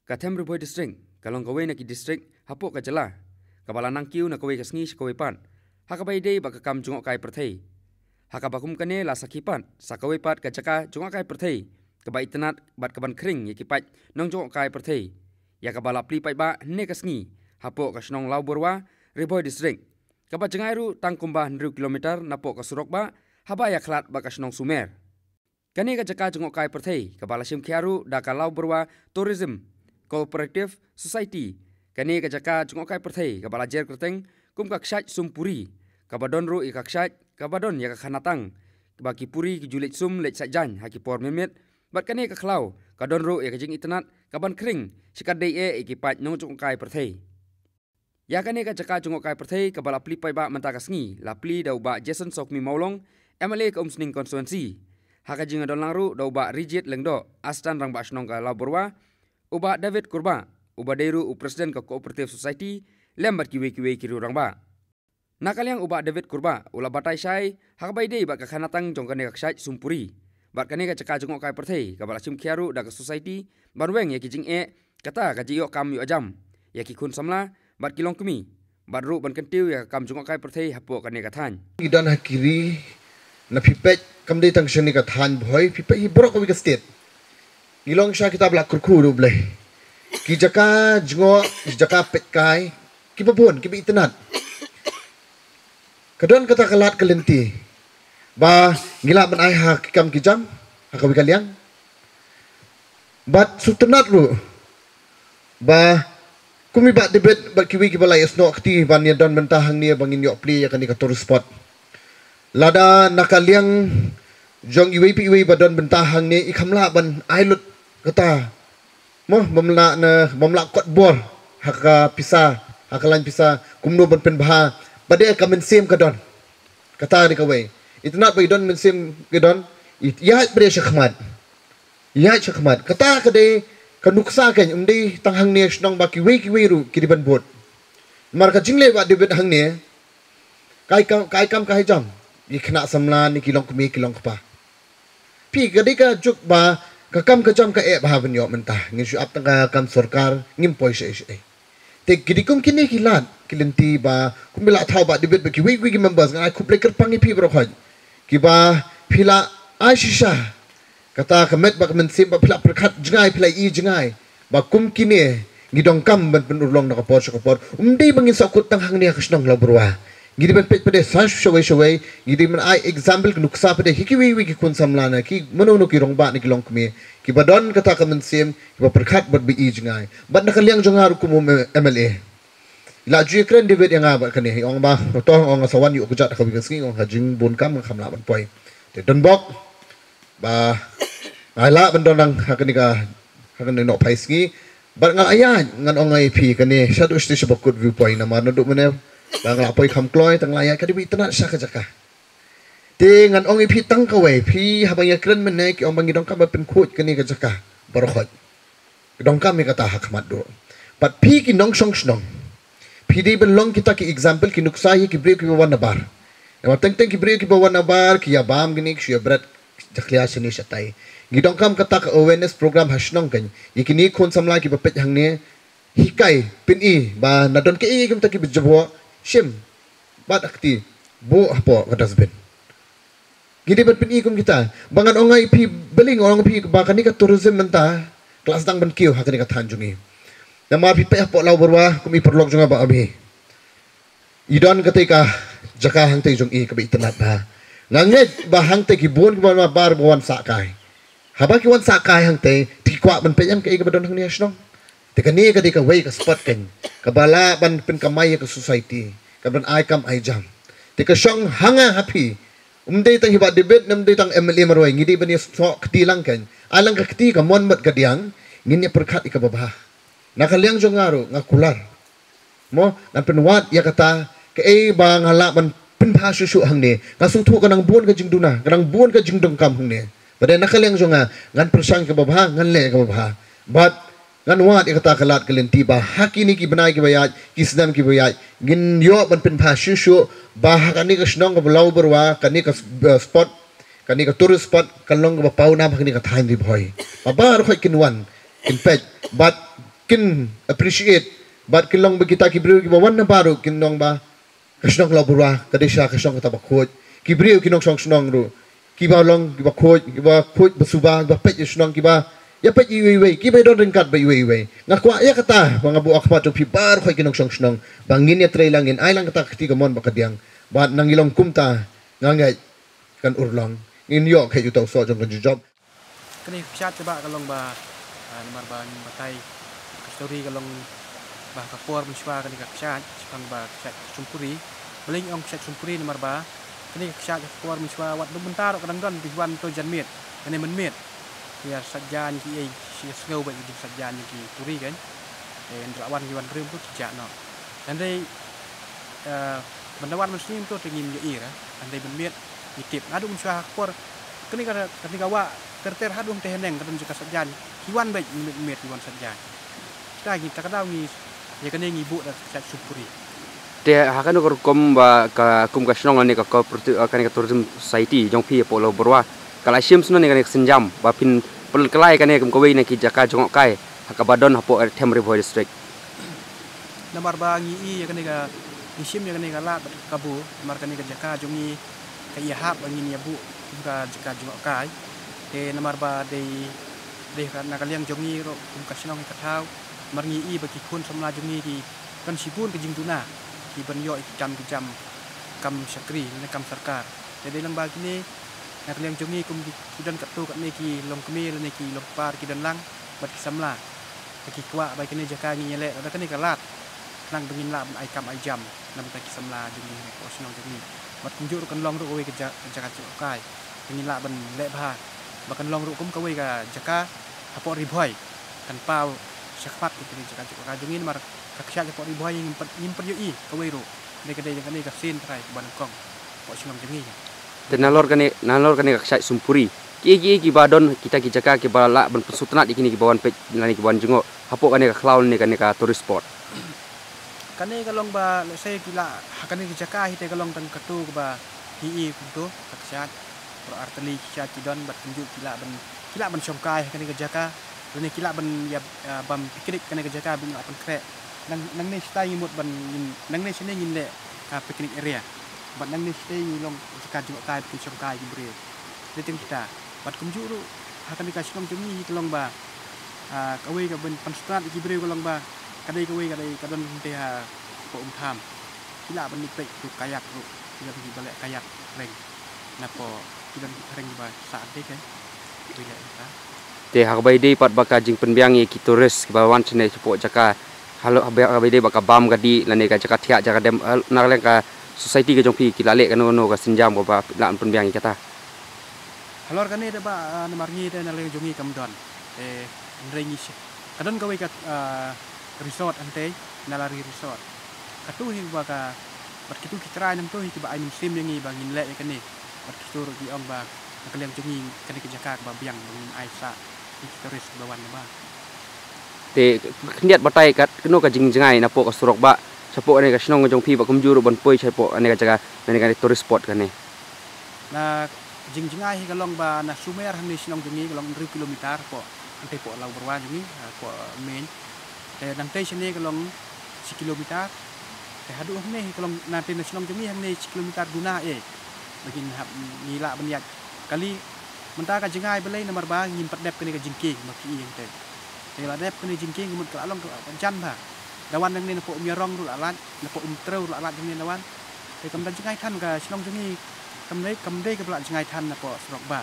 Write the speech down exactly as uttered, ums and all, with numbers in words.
Ka Them Ri Bhoi District ka long kawei na ki district hapoh ka jylla kaba la nang kiew na kawei ka sngi sha kawei pat ha kaba ïadei bad ka kam jngohkai pyrthei, ha kaba kum kane la sakhi pat sa kawei pat ka jaka jngohkai pyrthei kaba itynnad bad kaban khring ïa ki paid nongjngohkai pyrthei, ïa kaba la plie paidbah hynne ka sngi hapoh ka shnong Lawbyrwa, Ri Bhoi District, kaba jngai ruh tang kumba hynriew kilometer napoh ka surok bah haba ïakhlad bad ka shnong Sumer. Kane ka jaka jngohkai pyrthei kaba la shim khia ruh da ka Lawbyrwa Tourism Cooperative Society. Kane ka jaka jngohkai pyrthei kaba la jer kyrteng kum ka kshaid sum puri, kaba don ruh ïa ka kshaid kaba don ïa ka khanatang ba ki puri ki ju leit sum leit saitjaiñ ha ki por mynmiet, bad kane ka khlaw ka don ruh ïa ka jingitynnad kaban khring shikatdei eh ïa ki paid nongjngohkai pyrthei. Ïa kane ka jaka jngohkai pyrthei kaba la plie paidbah mynta ka sngi la plie da u Bah Jason Sawkmie Mawlong, M L A ka Umsning Constituency, ha ka jingïadonlang ruh da u Bah Rijit Lyngdoh, Assistant Rangbah Shnong ka Lawbyrwa, u Bah David Kurbah, uba dei ruh u President ka Cooperative Society, lem bad kiwei kiwei ki riew rangbah. Na ka liang u Bah David Kurbah u la batai shai ha kaba ïadei bad ka khanatang jong kane ka kshaid sum puri bad kane ka jaka jngohkai pyrthei kaba la shim khia ruh da ka Society ban weng ïa ki jingeh kata ka jingïoh kam ïoh jam ïa ki khun samla bad ki longkmie, bad ruh ban kyntiew ïa ka kam jngohkai pyrthei hapoh kane ka thaiñ. Ngi don ha ki ri, na phi peit kam dei tang shane ka thaiñ Bhoi, phi peit hi baroh kawei ka state. Ngi long sha kita ba la kyrkhu ruh, U Blei. Ki jaka jngoh, ki jaka peitkai kiba bun, kiba itynnad. Ka don kata ka lad ka lynti ba ngi lah ban ai ha ki kam ki jam ha kawei ka liang. Bad sngewtynnad ruh ba kum i Bah David bad kiwei kiba la ïasnoh kti ban ïadon bynta hangne ba ngin ïoh plie ïa kane ka tourist spot. Lada na ka liang jong iwei pa iwei ba don bynta hangne i kham lah ban ai lut kata, mo, bym lah na, bym lah kot bor ha ka pisa, ha ka lain pisa, kumno ban pynbha, ba dei ka mynsiem ka don. Kata dei kawei. Itynnad ba i don mynsiem ka don, i ïaid ba dei sha khmat. Ïaid sha khmat. Kata ka dei ka nuksa, kan ym dei tang hangne shnong, ba kiwei kiwei ruh ki dei ban bud. Namar ka jingleh Bah David hangne, ka ai kam, ka ai kam ka ai jam ïa ki khynnah samla ne ki longkmie ki longkpa. Phi, ka dei ka juk ba ka kam ka jam ka eh bha ban ïoh mynta. Ngin shu ap tang ka kam sorkar, ngim poi shaei shaei. Te ki dei kum kine ki lad ki lynti ba kum ba la thaw Bah David bad kiwei kiwei ki members, ngan ai khublei kyrpang ïa phi baroh khoit kiba phi la ai shisha kata ka met bad ka mynsiem, ba phi la pyrkhat jngai, phi la ïohi jngai ba kum kine ngi donkam ban pynurlong na ka por sha ka por. Ym dei ba ngin sahkut tang hangne ha ka shnong Lawbyrwa. Ngi dei ban peit pat de sa shawei shawei, ngi dei ban ai example, ka nuksa pat de ha kiwei kiwei ki khun samla ne ki mano mano ki rangbah ne ki longkmie kiba don kata ka mynsiem, kiba pyrkhat bad ba ïohi jngai. Bad na ka liang jong nga ruh kum u M L A, i la ju ïakren David ïa nga bad kane, i ong ba to, ong nga sa wan ïuh kjat ha kawei ka sngi, ong ka jingbun kam nga kham lah ban poi. Te don bok ba nga lah ban don lang ha kane ka, ha kane ka nohphai sngi. Bad nga la ïaid, ngan ong ïa phi, kane shaduh shatei sha ba kut view point, namar naduh mynne ba nga la poi kham kloi, tang la ïaid, ka dei ba itynnad sha ka jaka. Te ngan ong ïa phi tang kawei, phi haba ngi ïakren mynne ki ong ba ngi donkam ban pynkhuid kane ka jaka baroh khoit. Donkam ïa kata ha khmat duh. Bad phi ki nongshong shnong, phi dei ban long kita ki example, ki nuksa ïa ki briew kiba wan nabar. Namar teng teng ki briew kiba wan nabar ki ïa bam kine, ki shu ïa bret jakhlia shane shatai. Ngi donkam kata ka awareness program ha shnong, kan ïa kine khun samla kiba peit hangne, hikai, pyni ba na don kaei kumta kiba jubor, shim, bat ha kti, buh hapoh ka dustbin. Ngi dei ban pyni kum kita. Ba ngan ong ïa phi, balei nga ong ïa phi ba kane ka tourism mynta ka la sdang ban kiew ha kane ka thaiñ jong ngi. Namar phi peit hapoh Lawbyrwa, kum i paralok jong nga Bah Abe, i don katei ka jaka hangtei jong i kaba itynnad bha. Nga ngeit ba hangtei ki bun kiba wan nabar ba wan sah kai. Haba ki wan sah kai hangtei, te ki kwah ban peit ïa kaei kaba don hangne ha shnong. Te kane ka dei kawei ka spot, kan, kaba lah ban pynkamai ïa ka society, kaban ai kam ai jam. Te ka shong ha nga ha phi, ym dei tang hi Bah David, ym dei tang M L A marwei, ngi dei ban ïa snoh kti lang, kan. Ai lang ka kti, ka mon bad ka diang, ngin ïa pyrkhat ïa kaba bha. Na ka liang jong nga ruh nga kular, mo, ngan pynwad ïa kata, kaei ba nga lah ban pynbha shuh shuh hangne. Nga sngewthuh ka nang bun ka jingduna, ka nang bun ka jingdonkam hangne. Bad na ka liang jong nga, ngan pyrshang kaba bha, ngan leh kaba bha. Bad ngan wad ïa kata ka lad ka lynti ba ha kine ki bnai kiba ïaid, ki snem kiba ïaid, ngin ïoh ban pynbha shuh shuh ba ha kane ka shnong kaba Lawbyrwa, kane ka s-, eh, spot, kane ka tourist spot kan long kaba pawnam ha kane ka thaiñ Ri Bhoi. Ba baroh khoit kin wan, kin peit. Bad kin appreciate bad kin long ba kita ki briew kiba wan na baroh kin long ba ka shnong Lawbyrwa ka dei sha ka shnong kata ba khuid. Ki briew ki nongshong shnong ruh kiba long kiba khuid, kiba khuid ba suba, kiba peit ïa shnong, kiba ïa peit iwei iwei, kiba don ryngkat ba iwei iwei. Nga kwah ïa kata ba nga buh ha khmat jong phi baroh ki nongshong shnong ba ngin ïa trei lang, ngin ai lang kata ka kti kamon bad kadiang. Bad nang ïa long kumta nga ngeit kan urlong. Ngin ïoh ka ïa uta u soh jong ka jingjob. Kane ka kshaid kaba ka long ba, ah, namar ba ngin batai ka story ka long ba ka por mynshuwa kane ka kshaid, shaphang ba kshaid Sumpuri. Balei ngi ong kshaid Sumpuri namar ba kane ka kshaid ka por mynshuwa wat dum mynta ruh ka dang don, ba hi wan to janmiet, kane mynmiet. Ïa sait jaiñ ki ei, shi sngew ba ki ding sait jaiñ ki turi kan. Eh, ndra wan ki wan rim tu tijak no. Hynrei, eh, ban da wan mynsiem to te ngim ïohi ra. Hynrei mynmiet ngi tip. Haduh mynshuwa ha ka por kane ka, kane ka wah ter ter haduh te hyneng ka don jaka sait jaiñ. Ki wan beit mynmiet, ki wan sait jaiñ. Kita ngi ta ka daw ngi ïa kane ngi buh da ka kshaid Sumpuri. Te ha kano ka rukom ba ka kum ka shnong lane ka cooperative, eh, kane ka tourism society jong phi hapoh Lawbyrwa ka la shim sngewbha ïa kane ka sienjam ba phin pynkylla ïa kane kum kawei na ki jaka jngohkai ha kaba don hapoh Them Ri Bhoi District. Namar ba ngi i ïa kane ka, ngi shim ïa kane ka lad bad ka kabu, namar kane ka jaka jong ngi ka ïahap ba ngin ïa buh kum ka jaka jngohkai. Te namar ba dei, dei ka na ka liang jong ngi ruh kum ka shnong ïa ka thaw, namar ngi i ba ki khun samla jong ngi ki don shibun ka jingduna ki ban ïoh ïa ki kam ki jam, kam shakri ne kam sorkar. Te dei lang ba kine na ka liang jong ngi kum ki, ki don katto katne ki longkmie lane ki longpar ki don lang bad ki samla. Te ki kwah ba kine jaka ngin ïaleh da kane ka lad khnang ba ngin lah ban ai kam ai jam na bynta ki samla jong ngi hapoh shnong jong ngi. Bad kumjuh ruh kan long ruh kawei ka ja-, ka jaka jngohkai ba ngin lah ban leh bha, ba kan long ruh kum kawei ka jaka hapoh Ri Bhoi, kan paw shakhmat ïa kane ka jaka jngohkai jong ngi namar ka kshaid hapoh Ri Bhoi ngim pat, ngim pat ïohi kawei ruh. Dei ka dei jong kane ka sien trai kaba nyngkong hapoh shnong jong ngi. Te nalor kane, nalor kane ka kshaid Sumpuri, kiei kiei kiba don kita ki jaka kiba lah ban pynsngewtynnat ïa kine kiba wan peit lane kiba wan jngoh hapoh kane ka khlaw lane kane ka tourist spot? Kane ka long ba lehse ki lah ha kane ka jaka hi te ka long tang katto kaba hi i kumto ka kshaid. Baroh artylli ki kshaid ki don bad kumjuh ki lah ban, ki lah ban shongkai ha kane ka jaka. Lane ki lah ban ïa, ah, bam picnic kane ka jaka ba ngin lah pynkhreh. Nang, nangne shatai ngi mut ban ngin, nangne shane ngin leh ka picnic area. Bad nangne shatai ngi long jaka jngohkai ba kin shongkai ki briew. Dei teng kita. Bad kumjuh ruh ha kane ka shnong jong ngi hi ka long ba, ah, kawei ka ban pynsngewtynnat ïa ki briew ka long ba ka dei kawei ka dei ka don hangtei hapoh Umtham. Ki lah ban leit peit tu kayak ruh. Ki lah ban leit kayak reng. Napoh ki don ki reng ba sah dei kan. Ki leh kita. Te ha kaba ïadei pat ba ka jingpynbiang ïa ki tourist kiba wan shane shapoh jaka, halor haba, haba ïadei ba ka bam ka dih lane ka jaka thiah jaka dem, eh, na ka liang ka society ka jong phi ki la leh kano kano ka sienjam kaba lah pynbiang ïa kata? Halor kane te ba, ah, namar ngi te na liang jong ngi kam don. Te hynrei ngi shu, ka don kawei ka, ah, resort hangtei, Nalari Resort. Katu hi ba ka, bad kitu ki trai nangtu hi kiba ai mynsiem ïa ngi ba ngin leh ïa kane. Bad kitu ruh ki ong ba na ka liang jong ngi kane ka jaka kaba biang ba ngin ai sah ïa ki tourist kiba wan ba. Te khyndiat batai katno ka jingjngai napoh ka surok ba shapoh kane ka shnong jong phi ba kumjuh ruh ban poi shapoh kane ka jaka, kane ka tourist spot kane? Na jingjngai hi ka long ba na Sumer hangne shnong jong ngi ka long hynriew kilometer hapoh, hangtei hapoh Lawbyrwa jong ngi, hapoh main. Te nangtei shane ka long shi kilometer. Te haduh hangne hi ka long, nangtei na shnong jong ngi hangne shi kilometer duna eh. Ba ngin hap, ngi lah ban ïaid kali. Mynta ka jngai balei namar ba ngim pat dep kane ka jingkieng ba phi ïeng te. Te la dep kane jingkieng ka mut ka la long ka jan bha. Da wan nangne napoh Umïarong ruh la lait, napoh Umtrew ruh la lait nangne da wan. Te kam da jngai than ka shnong jong ngi. Kam dei, kam dei kaba la jngai than napoh surok ba.